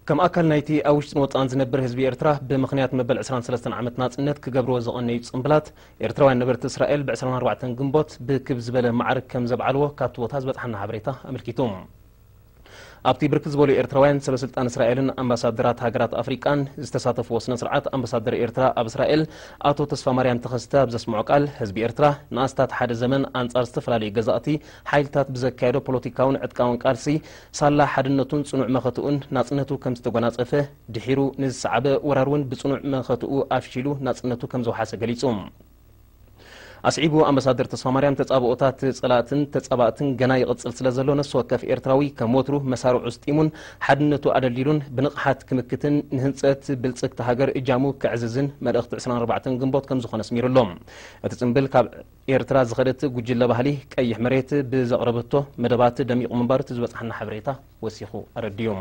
ከም ኣካል ናይቲ ኣብ ውሽጥን ወጻእን ዝነብር ህዝቢ ኤርትራ፣ ብምኽንያት መበል ዕስራን ሰለስተን ዓመት ናጽነት ክገብርዎ ዝቐነዩ ጽምብላት፣ ኤርትራውያን ነበርቲ እስራኤል ብ ዕስራን ኣርባዕተን ግንቦት ብክብ ዝበለ ማዕርግ ከም ዘብዓልዎ ካብቲ ቦታ ዝበጽሓና ሓበሬታ ኣመልኪቱ። ኣብቲ ብርክት ዝበሉ ኤርትራውያን ሰበ ስልጣን እስራኤልን ኣምባሳደራት ሃገራት ኣፍሪቃን ዝተሳተፍዎ ስነ ስርዓት፣ ኣምባሳደር ኤርትራ ኣብ እስራኤል ኣቶ ተስፋማርያም ተኸስተ ኣብ ዘስምዖ ቃል፣ ህዝቢ ኤርትራ ንኣስታት ሓደ ዘመን ኣንጻር ዝተፈላለዩ ገዛእቲ ሓይልታት ብዘካየዶ ፖለቲካውን ዕጥቃውን ቃልሲ፣ ሳላ ሓድነቱን ጽኑዕ መኸትኡን ናጽነቱ ከም ዝተጎናጸፈ፣ ድሒሩ ንዝሰዓበ ወራር እውን ብጽኑዕ መኸትኡ ኣፍሺሉ ናጽነቱ ከም ዘውሓሰ ገሊጹ። ኣስዒቡ ኣምባሳደር ተስፋማርያም፣ ተጻብኦታት ጸላእትን ተጻባእትን ገና ይቕጽል ስለ ዘሎ፣ ነፍሲ ወከፍ ኤርትራዊ ከም ወትሩ መሳርዑ ስጢሙን ሓድነቱ ኣደልዲሉን ብንቕሓት ክምክትን ንህንጸት ብልጽግቲ ሃገር እጃሙ ከዕዝዝን መልእኽቲ ዕስራን ኣርባዕተን ግንቦት ከም ዝኾነ ኣስሚሩ ኣሎ። እቲ ጽምብል ካብ ኤርትራ ዝኸደት ጉጅለ ባህሊ ቀይሕ መሬት ብዘቕረበቶ መደባት ደሚቑ ምንባሩ እቲ ዝበጽሓና ሓበሬታ ወሲኹ ኣረዲኡ።